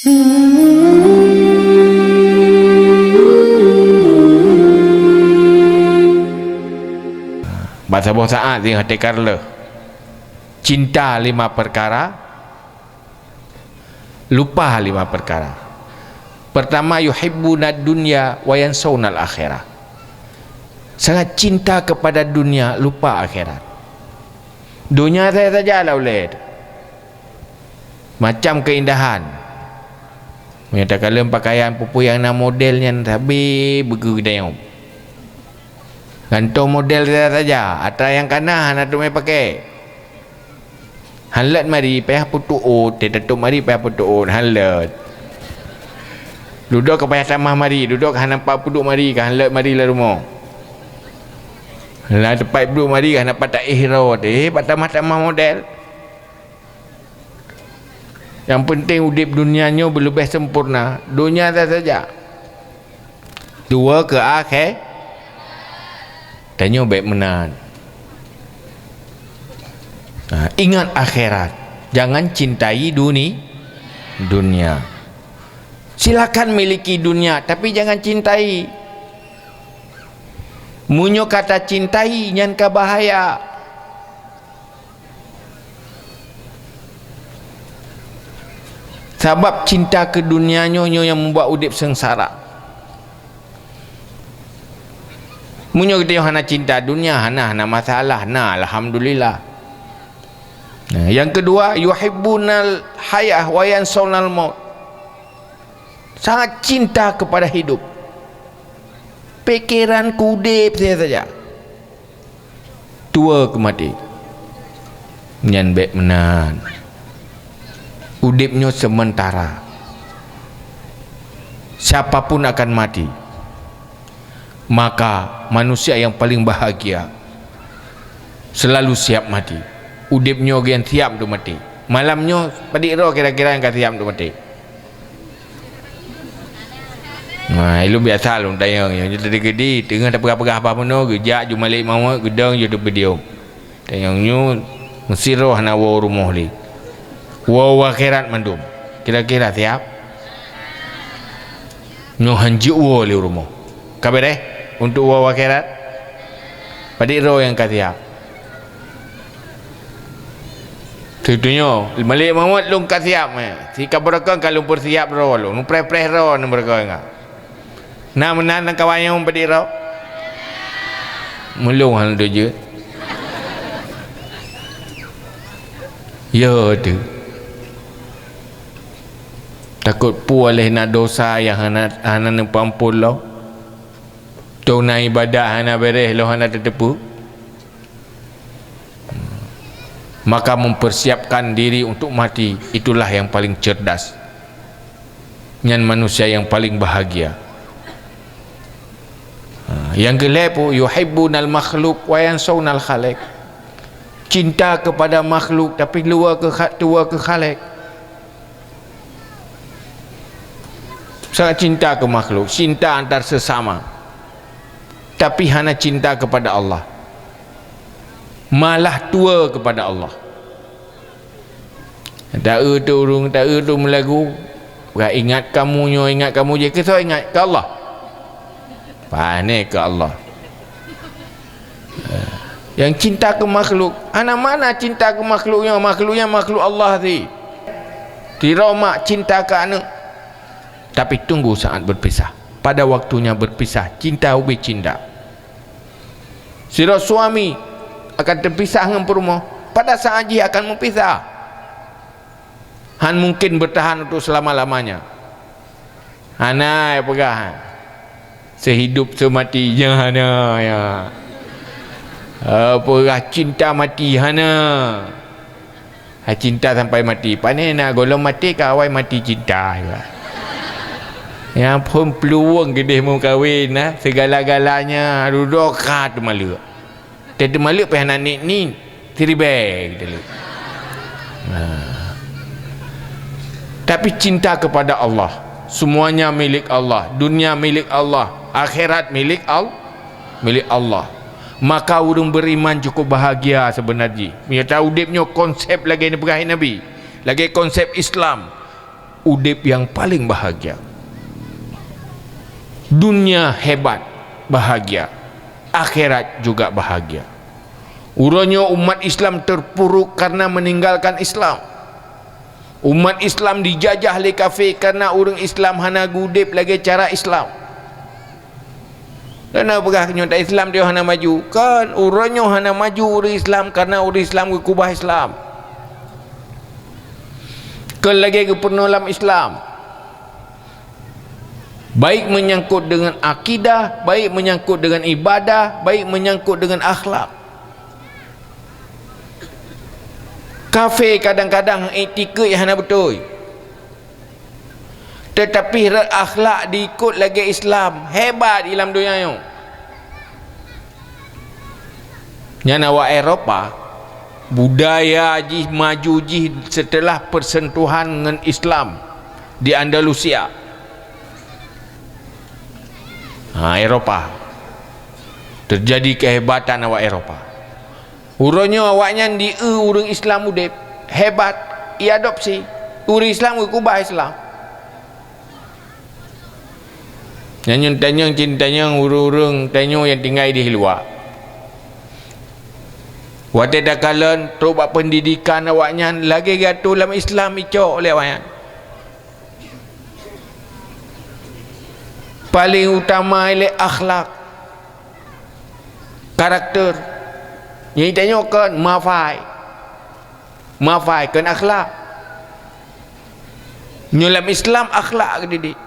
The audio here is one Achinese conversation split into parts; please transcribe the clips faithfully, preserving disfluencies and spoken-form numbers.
Bak saboh saát jih até ka reuloh. Cinta lima perkara, lupa lima perkara. Pertama, yuhibbuna dunya wa yansawnal akhirah. Sangat cinta kepada dunia, lupa akhirat. Dunia saja-saja lah ulée. Macam keindahan. Meunyoe takalon pakaian peue-peue nyang na model nyan sabe beugeudayong. Gantoe model saja-saja, atra nyang ka na hana teumé pakai. Han leuet mari payah peutuôt, teututup mari payah peutuôt, han leuet. Dudoe ka payah tamah mari, dudoe ka hana pat peuduek mari, ka han leuet mari lam rumoh. Lam teumpat peuduek mari ka hana pat taéh rot, eh, pat tamah-tamah model. Nyang peunteng udeb donya nyoe beuleubeh sempurna, donya saja-saja. Tuwoe keu akhé-, tanyoe bék meunan. Ha, ingat akhirat, jangan cintai duni-, dunia. Silakan miliki dunia, tapi jangan cintai. Meunyoe ka tacintai, nyan ka bahaya. Sabab cinta keu dunia nyoe, nyoe nyang membuat udeb seungsara. Meunyoe geutanyoe hana cinta dunia, hana, hana masalah, na, alhamdulillah. Nah, yang kedua, yuhibbunal hayah wa yansawnal maut. Sangat cinta kepada hidup. Pikiran keu udeb saja-saja. Tuwoe keu maté. Nyan bék meunan. Udeb nyoe sementara. Siapa pun akan mati. Maka manusia yang paling bahagia selalu siap mati. Udeb nyoe geuh siap untuk mati. Malam nyoe padit droe kira-kira nyang ka siap untuk mati. Nah, ilôn biasa lôn tanyong nyoe, nyoe tadi geudi, teungoh tapeugah-peugah bah meunoe, geujak ju malék mawöt, geudong ju teupeudiom. Tanyong nyoe meusidroe hana woe rumoh lé. Woe u akhirat mandum. Kira-kira siap? Nyoe han jeuet woe lé u rumoh. Ka beureh untuk woe u akhirat? Padit droe nyang ka siap? Tutoe nyoe, malék mawöt lôn ka siap, eh. Si ka beureukoh ka lôn peusiap droe lôn, lôn preh-preh droe ngon beureukoh nyan. Na meunan lam kawan nyoe padit droe? Meulôn hana jeuet. Ya teuh. Takot peue lé na dosa nyang hana, hana neupeuampon lom. Tona ibadat hana beureh lom hana teuteupeue. Maka mempersiapkan diri untuk mati, itulah yang paling cerdas. Nyan manusia yang paling bahagia. Ha, nyang keulhèe pu, yuhibbunal makhluk wa yansawnal khaliq. Cinta kepada makhluk, tapi luwa keu kha-, tuwa keu Khaliq. Sangat cinta keu makhluk, cinta antar sesama. Tapi hana cinta kepada Allah. Malah tuwa kepada Allah. Ta-eu tu ureueng, ta-eu tu meulagu. Bak ingat kamu nyoe, ingat kamu jih, keu soe ingat? Keu Allah. Pane keu Allah. Nyang cinta keu makhluk, hana makna cinta keu makhluk nyoe, makhluk nyan makhluk Allah sit. Sidroe mak cinta keu aneuk, tapi tunggu saat berpisah. Pada waktunya berpisah, cinta ubé cinta. Sidroe suami akan teupisah ngon peurumoh, pada saat jih akan meupisah. Han mungken beutahan untuk selama-lamanya. Hana, ya peugah, seuhidup seumati, nyan hana, ya. Eh, peugah cinta mati, hana. Hai cinta sampai mati. Pane na gohlom maté ka awai mati cinta, ya. Nyang phon peuluwang keudeh meukawen, nah, segala-galanya dudoe ka teumaleuek. Teumaleuek pih hana nik-nik, siribèe geutaleuek. Nah. Tapi cinta kepada Allah, semuanya milik Allah, dunia milik Allah, akhirat milik Al-, milik Allah. Maka ureueng beriman cukup bahagia sebenar jih. Meunyoe ta udeb nyoe konsep lagèe neupeugah Nabi, lagèe konsep Islam. Udeb nyang paleng bahagia. Dunia hebat, bahagia. Akhirat juga bahagia. Uroe nyoe umat Islam terpuruk karena meninggalkan Islam. Umat Islam dijajah lé kafé karena ureuëng Islam hana geudeb lagée cara Islam. Hana peugah nyoe ta Islam dia hana maju. Kan uroe nyoe hana maju ureuëng Islam karena ureuëng Islam geukubah Islam. Kon lagée geupeurunoe lam Islam. Baik menyangkut dengan akidah, baik menyangkut dengan ibadah, baik menyangkut dengan akhlak. Kafé kadang-kadang iktikeuet hana beutôi. Teutapi rot akhlak diikot lagée Islam, hebat ilam donya nyoe. Nyan awak Eropa, budaya jih maju jih seuteulah peusentuhan ngon Islam di Andalusia. Ha, Eropa. Teujadi keuhebatan awak Eropa. Uroe nyoe awaknyan di-eu ureuëng Islam udeb, hebat, iadopsi. Ureuëng Islam geukubah Islam. Nyan nyoe tanyong cit tanyong ureuëng-ureuëng tanyoe nyang tinggai di luwa. Watée takalon trok bak peundidikan awaknyan lagée geuatoe lam Islam icok lé awaknyan. Paleng utama ilée akhlak, karakter. Nyang tanyoe kon mafai. Mafai kon akhlak. Nyoe lam Islam akhlak geudidik.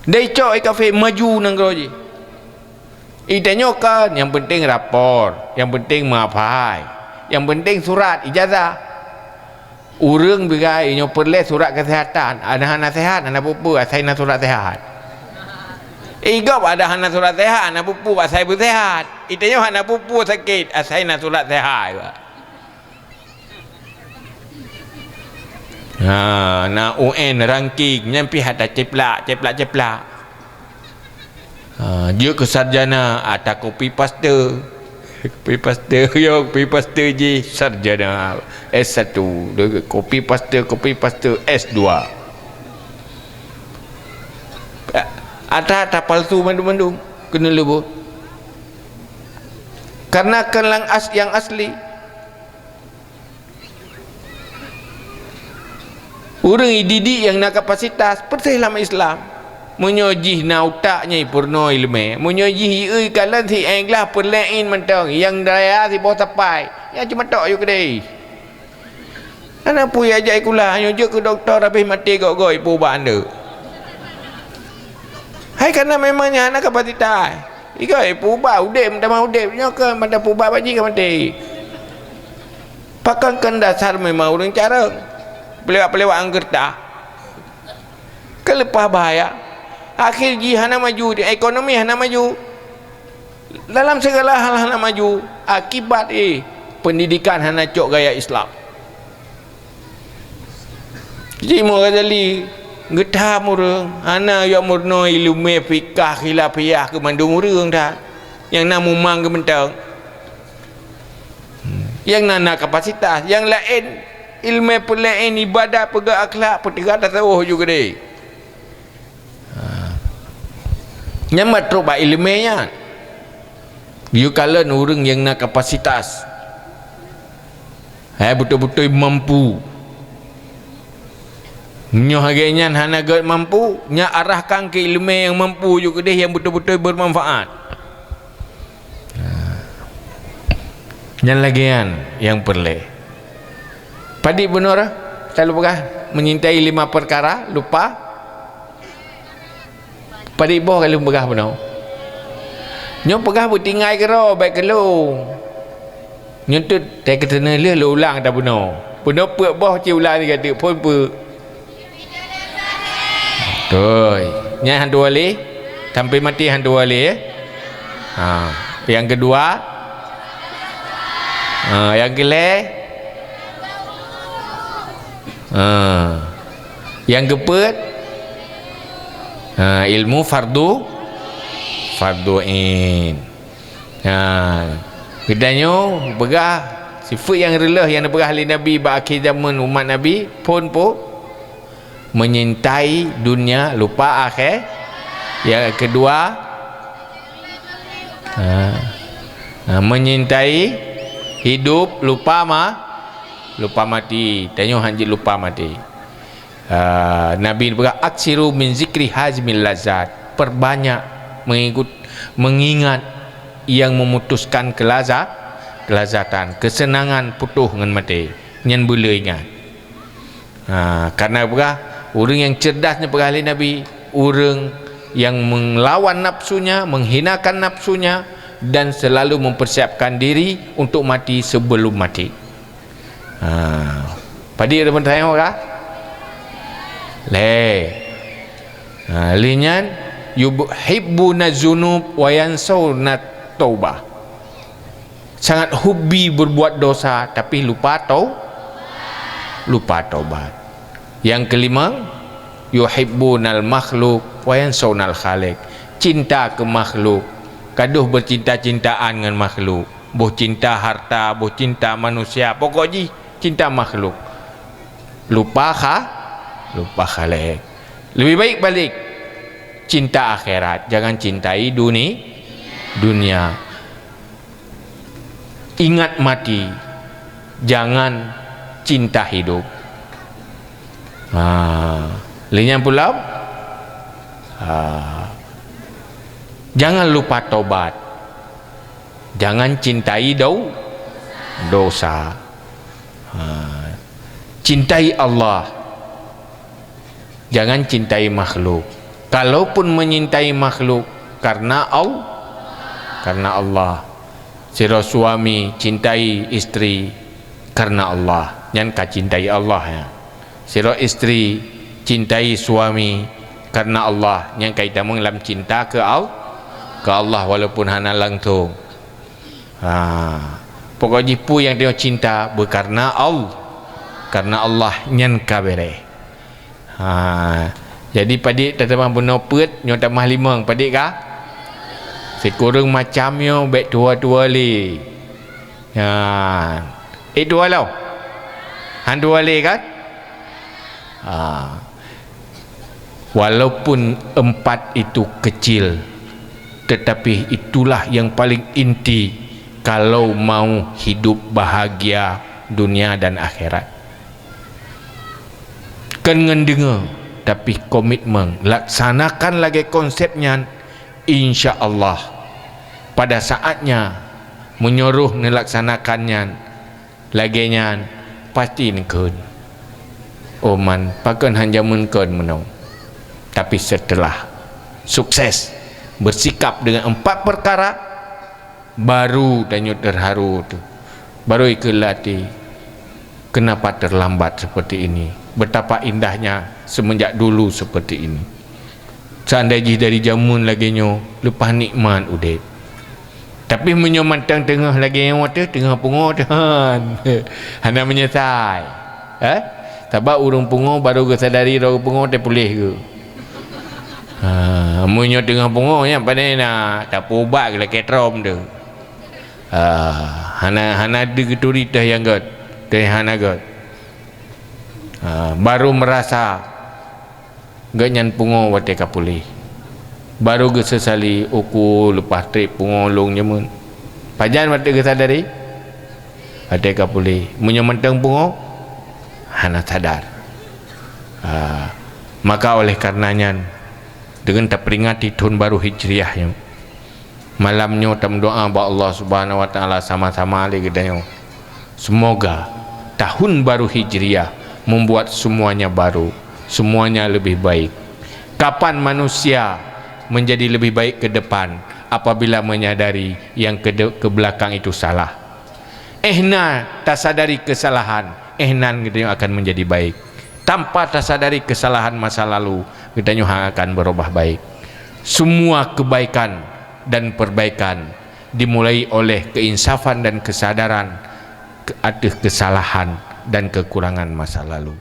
Dai cok i kafé maju nanggroe jih. Itanyoe kan nyang penting rapor, nyang penting mafai, nyang penting surat ijazah. Ureuëng bigai nyoe peureulée surat keusehatan, ada hana sehat, hana peue-peue, asai na surat sehat. Igop ada hana surat sehat, hana peue-peue, asai beuseuhat. Itanyoe hana peue-peue sakét, asai na surat sehat. Ha, na U N ranking, nyan pih ada ceplak, ceplak, ceplak. Ha, jeuet keu sarjana, ata kopi paste. Kopi paste, yo, kopi paste jih sarjana S satu. Kopi paste, kopi paste S dua. Ata, ata palsu mandum-mandum keuneuk leubeh. Karena keulang as-, nyang asli. Ureuëng ididik nyang na kapasitas, peureulée lam Islam. Meunyoe jih na utak nyang ipeurunoe iéleumé, meunyoe jih ié kalon si éh glah peureulée in mantong, nyang raya siboh sapai, nyan cuma tok yue keudeh. Hana peue jak sikula, nyoe jeuet keu dokto, habéh maté gok-gok ipeuubat aneuëk. Hai kana memang nyan hana kapasitas. Igoe ipeuubat udeb, meutamah udeb, nyoe keu mantong peuubat bak jih ka maté. Pakon kon dasar memang ureuëng carông, peulewat-peulewat anggeuta. Keuleupah bahaya, akhé jih hana maju, ekonomi hana maju. Dalam segala hal hana maju, akibat, eh, pendidikan hana cok gaya Islam. Jadi Imam Ghazali geutham ureuëng, hana yue meurunoe iéleumé fikah khilafiyah keu mandum ureuëng that, nyang na mumang geumeutong. Nyang na, na kapasitas, nyang laén iéleumé peulaén ibadat peugah akhlak peuteugat tasawuf ju keudeh. Ha. Nyan mat trok bak iéleumé nyan. Yue kalon ureuëng nyang na kapasitas. Hai beutôi-beutôi mampu. Nyoe lagée nyan hana gét mampu, nyan arahkan keu iéleumé nyang mampu ju keudeh nyang beutôi-beutôi beumanfaat. Nyan lagée nyan nyang peureulée. Padit bunoe rah, selalu peugah menyintai lima perkara, lupa. Padit boh ka lheueh peugah bunoe. Nyoe peugah beutinggai keudroe bék keulong. Nyoe teuk tée keuteuneu lheueh lôn ulang tabunoe. Bunoe peuet boh ci ulang tiga teuk phon peuet. Beutôi. Nyan hantu wali. Sampai mati hantu wali, ya. Ha. Yang kedua. Ha, yang kelé. Ha. Yang keupeuet. Ha, ilmu fardu, fardu ain. Ha. Geutanyoe peugah sifeuet nyang reuloh nyang neupeugah lé Nabi bak akhé zaman umat Nabi, phon po. Menyintai dunia, lupa akhé. Yang kedua, ha, ha, menyintai hidup, lupa ma-, lupa mati. Tanyoe hana jeuet lupa mati. Ha, Nabi peugah, "Aksiru min zikri hazimil lazat." Perbanyak mengikut, mengingat yang memutuskan kelaza-, kelazatan, kesenangan putôh ngon maté. Nyan beu le ingat. Ha, karena peugah, ureuëng nyang cerdas nyan peugah lé Nabi, ureuëng yang melawan nafsunya, menghinakan nafsunya, dan selalu mempersiapkan diri untuk mati sebelum mati. Ha, padit ada pertanyaan kah? Lé. Ha, lé nyan, yuhibbuna zunub wa yansawna taubah. Sangat hobi berbuat dosa, tapi lupa tau-, lupa taubat. Yang kelima, yuhibbunal makhluk wa yansawnal khaliq. Cinta ke makhluk, gadoh bercinta-cintaan ngon makhluk. Boh cinta harta, boh cinta manusia, pokok jih cinta makhluk. Lupa kha-, lupa Khaliq. Lebih baik balik cinta akhirat, jangan cintai duni-, dunia. Ingat mati, jangan cinta hidup. Ha, lé nyan pula, ha, jangan lupa tobat. Jangan cintai dau-, dosa. Ha, cintai Allah. Jangan cintai makhluk. Kalaupun menyintai makhluk, karena Al-, karena Allah. Sidroe suami cintai istri karena Allah, nyan ka cintai Allah, ya. Sidroe istri cintai suami karena Allah, nyan ka itamong lam cinta ke Al-, ke Allah walaupun hana langsung. Ha, pokok jih peue nyang tanyoe cinta beukarna Al-, karna Allah, nyan ka beres. Ha, jadi padit tatamah bunoe peuet, nyoe tamah limong, padit ka? Sikureueng macam nyoe bèk tuwoe-tuwoe lé. Ha, eh, tuwoe lom? Han tuwoe lé kan? Ha. Walaupun empat itu kecil, tetapi itulah yang paling inti kalau mau hidup bahagia dunia dan akhirat. Kon ngon deungoe, tapi komitmen, laksanakan lagèe konsep nyan, insya Allah pada saatnya meunyoe roh neulaksanakan nyan, lagèe nyan pasti neukheun. Oh man, pakon han jameun kon meunoe. Tapi setelah sukses bersikap dengan empat perkara, baru tanyoe terharu tu. Baru ikheun lam até, kenapa terlambat seperti ini? Betapa indahnya semenjak dulu seperti ini. Seandai jih dari jameun lagèe nyoe, leupah nikmat udép. Tapi meunyoe mantong teungoh lagèe nyoe teuh, teungoh pungo teuh, han. Hana meunyeusai. Eh? Sabab ureueng pungo baru geusadari droe pungo teuh puléh geuh. Ha, meunyoe teungoh pungo nyan pandai na tapeuubat geulakèe trom teuh. Ha, hana, hana geuturi teuh nyang gèt, teuh hana gèt. Ha, baru meurasa gobnyan pungo watèe ka puléh. Baru geusesali, "Uku leupah trép pungo lôn jameun." Pajan watèe geusadari? Watèe ka puléh. Meunyoe mantong pungo, hana sadar. Ha, maka oleh karena nyan, deungon taperingati thôn baru Hijriah nyoe, malam nyoe tameudoa bak Allah Subhanahu wa Taala sama-sama lé geutanyoe. Semoga tahun baru Hijriah membuat semuanya baru, semuanya lebih baik. Kapan manusia menjadi lebih baik ke depan? Apabila menyadari yang ke de-, ke belakang itu salah. Éh na tasadari kesalahan, éh nan geutanyoe akan menjadi baik. Tanpa tasadari kesalahan masa lalu, geutanyoe hana akan berubah baik. Semua kebaikan dan perbaikan dimulai oleh keinsafan dan kesadaran ke-, ateueh kesalahan dan kekurangan masa lalu.